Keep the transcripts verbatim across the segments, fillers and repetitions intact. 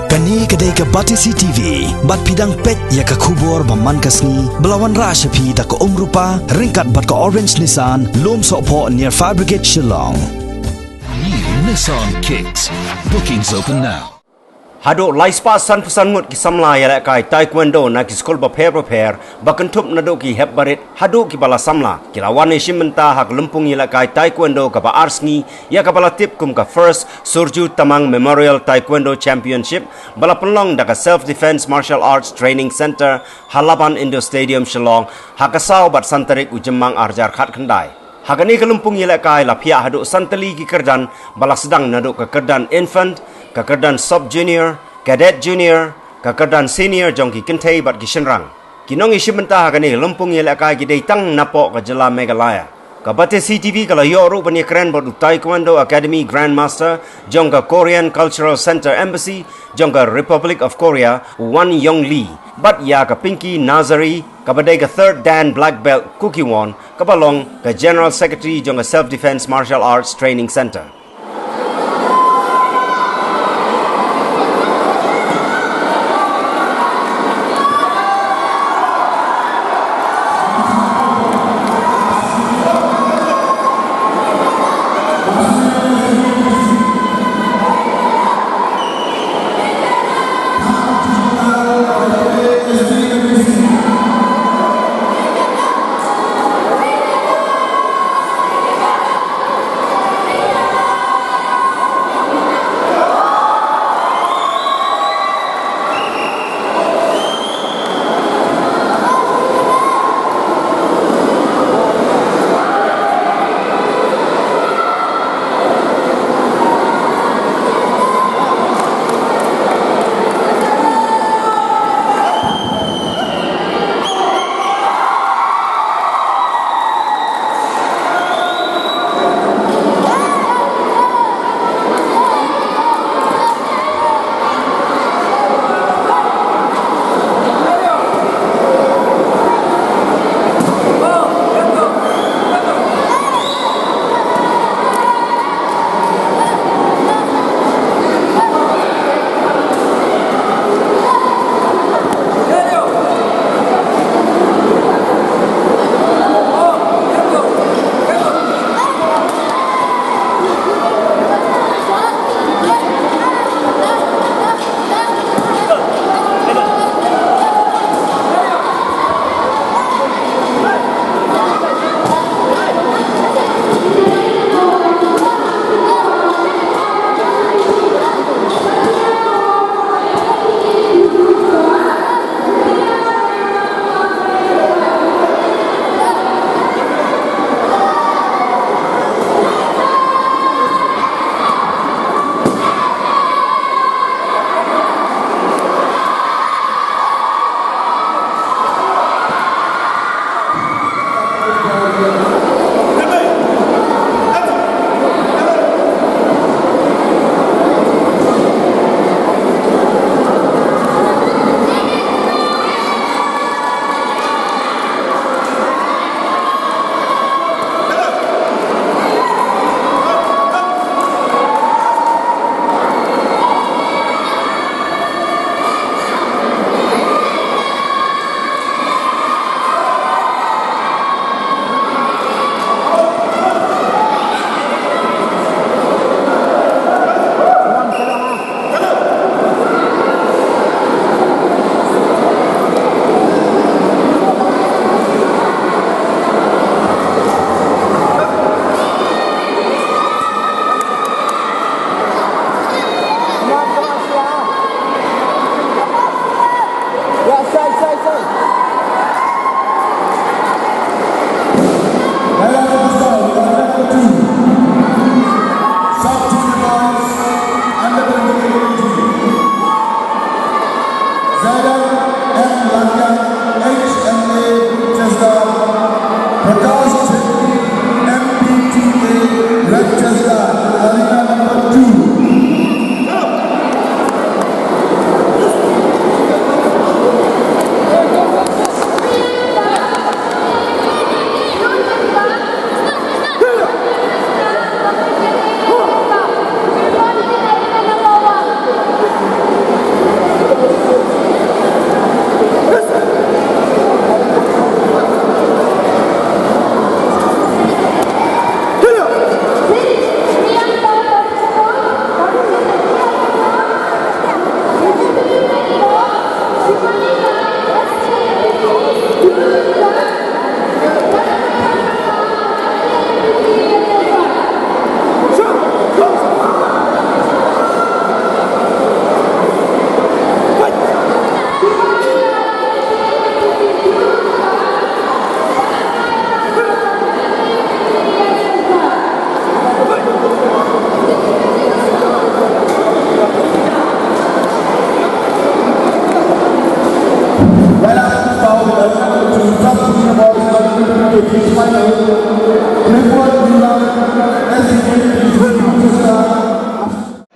Kane ka dei ka Batesi T V, bad phi dang peit ïa ka khubor ba man ka sngi, ba la wanrah sha phi da ka Umrupa, ryngkat bad ka Orange Nissan, Lum Sohphoh near Fire Brigade Shillong. New Nissan Kicks. Bookings open now. Haduh lai spah san phew san ngut ki samla ïalehkai taekwondo na ki skul bapher bapher, ba kynthup naduh ki hep barit haduh kiba la samla, ki la wan ïashim bynta ha ka lympung ïalehkai taekwondo kaba ar sngi, ïa kaba la tip kum ka First Surjyu Tamang Memorial Taekwondo Championship, ba la pynlong da ka Self Defence Martial Arts Training Centre ha Laban Indoor Stadium Shillong, ha ka saw bad san tarik u Jymmang ar hajar khatkhyndai. Ha kane ka lympung ïalehkai la phiah haduh san tylli ki kyrdan, ba la sdang naduh ka kyrdan infant, ka kyrdan sub junior, cadet junior, ka kyrdan senior jong ki kynthei bad ki shynrang. Ki nongïashim bynta ha kane ka lympung ïalehkai ki dei tang napoh ka jylla Meghalaya. Ka Batesi T V ka la ïoh ruh ban ïakren bad u Taekwondo Academy Grandmaster jong ka Korean Cultural Centre Embassy, jong ka Republic of Korea, u Wan Yong Lee, bad ïa ka Pinky Nazari, kaba dei ka third dan black belt Kukkiwon, kaba long ka General Secretary jong ka Self Defence Martial Arts Training Centre.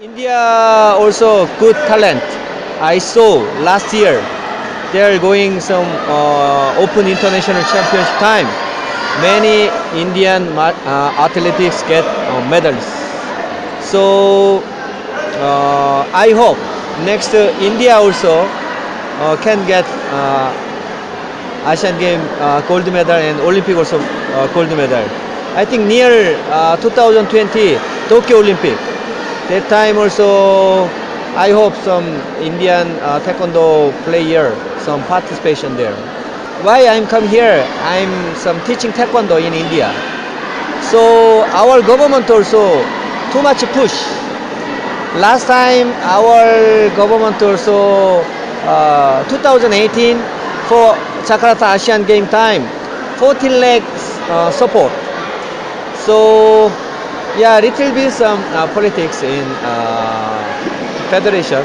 India also good talent. I saw last year they are going some uh, Open International Championship time. Many Indian ma- uh, athletics get uh, medals. So uh, I hope next uh, India also uh, can get uh, Asian Game uh, gold medal and Olympic also uh, gold medal. I think near uh, two thousand twenty Tokyo Olympic. That time also, I hope some Indian uh, taekwondo player some participation there. Why I'm come here? I'm some teaching taekwondo in India. So our government also too much push. Last time our government also uh, two thousand eighteen for Jakarta Asian Game time, fourteen lakh uh, support. So yeah, it will be some uh, politics in uh, federation,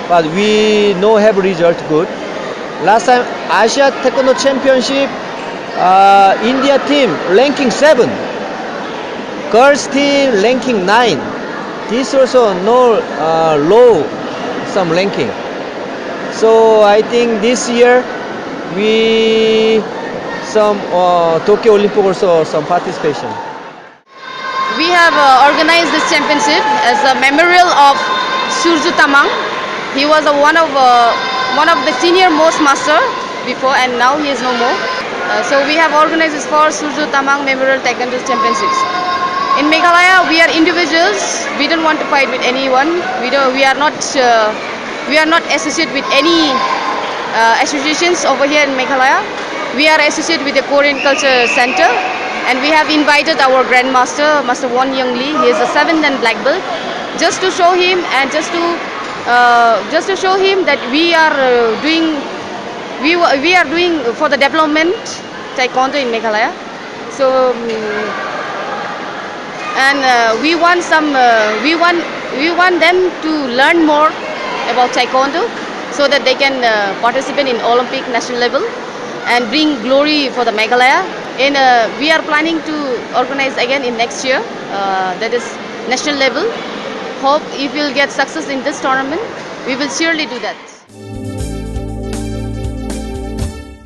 but we no have result good. Last time Asia Taekwondo Championship, uh, India team ranking seven, girls team ranking nine. This also no uh, low some ranking. So I think this year we some uh, Tokyo Olympic also some participation. We have uh, organized this championship as a memorial of Surju Tamang. He was a, one of uh, one of the senior most master before, and now he is no more. Uh, so we have organized this for Surju Tamang Memorial Taekwondo Championships. In Meghalaya, we are individuals. We don't want to fight with anyone. We don't. We are not. Uh, we are not associated with any uh, associations over here in Meghalaya. We are associated with the Korean Culture Center, and we have invited our grandmaster, Master Won Young Lee. He is a seventh dan black belt, just to show him and just to uh, just to show him that we are uh, doing we, wa- we are doing for the development taekwondo in Meghalaya. So um, and uh, we want some uh, we want we want them to learn more about taekwondo so that they can uh, participate in Olympic national level and bring glory for the Meghalaya. And uh, we are planning to organize again in next year, uh, that is national level. Hope if we'll get success in this tournament, we will surely do that.